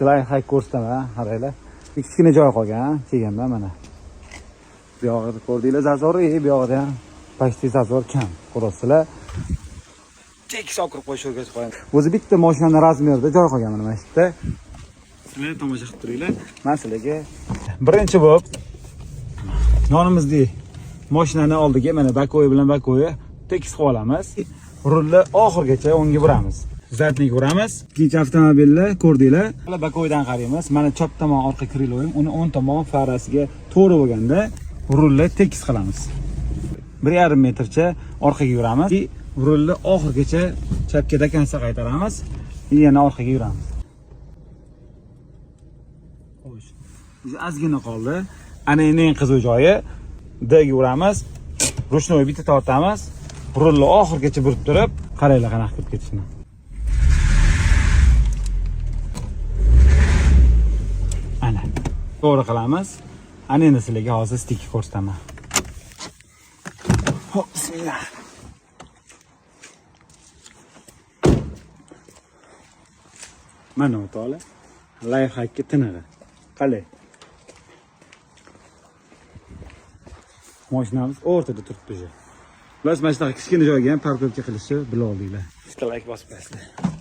Lifehack ko'rsataman, qaranglar. Kichkina joy qolgan, kelganda mana. Bu yog'ida ko'rdinglar зазор, bu yog'ida ham почти зазор kam. Ko'rasizlar. Tekis olib kirib qo'yish o'rgatib qo'yaman. O'zi bitta mashinani размер ida joy qolgan mana shu yerda. Sizlar tomosha qilib turinglar. Men sizlarga birinchi bo'lib yonimizdagi mashinani oldiga mana боковой bilan боковой tekis qilib olamiz. Rulni oxirigacha o'ngga buramiz. Задний uramiz. Ikkinchi avtomobilni ko'rdinglar. Боковой dan qaraymiz. Mana chap tomon orqa крыло yim, uni o'ng tomon farasiga to'g'ri bo'lganda rulni tekis qilamiz. 1,5 metrcha orqaga yuramiz. И rulni oxirigacha chapga до конца qaytaramiz. И yana orqaga yuramiz. Xo'sh. Biz ozgina qoldi. Ana endi eng qiziq joyi D ga uramiz. Ручной bitta tortamiz. Rulni oxirigacha burib turib, qaranglar qanaqa kirib ketishini. Ana. To'g'ri qilamiz. Ana endi sizlarga hozir стик ko'rsataman. Hop, bismillah. Mana o'rtoqlar, lifehackka tinig'i. Qalay? Mashinamiz o'rtada turibdi. Xullas, mana shunaqa kichkina joyga ham парковка qilishni bila oldinglar. Bitta like bosib qo'yasizlar.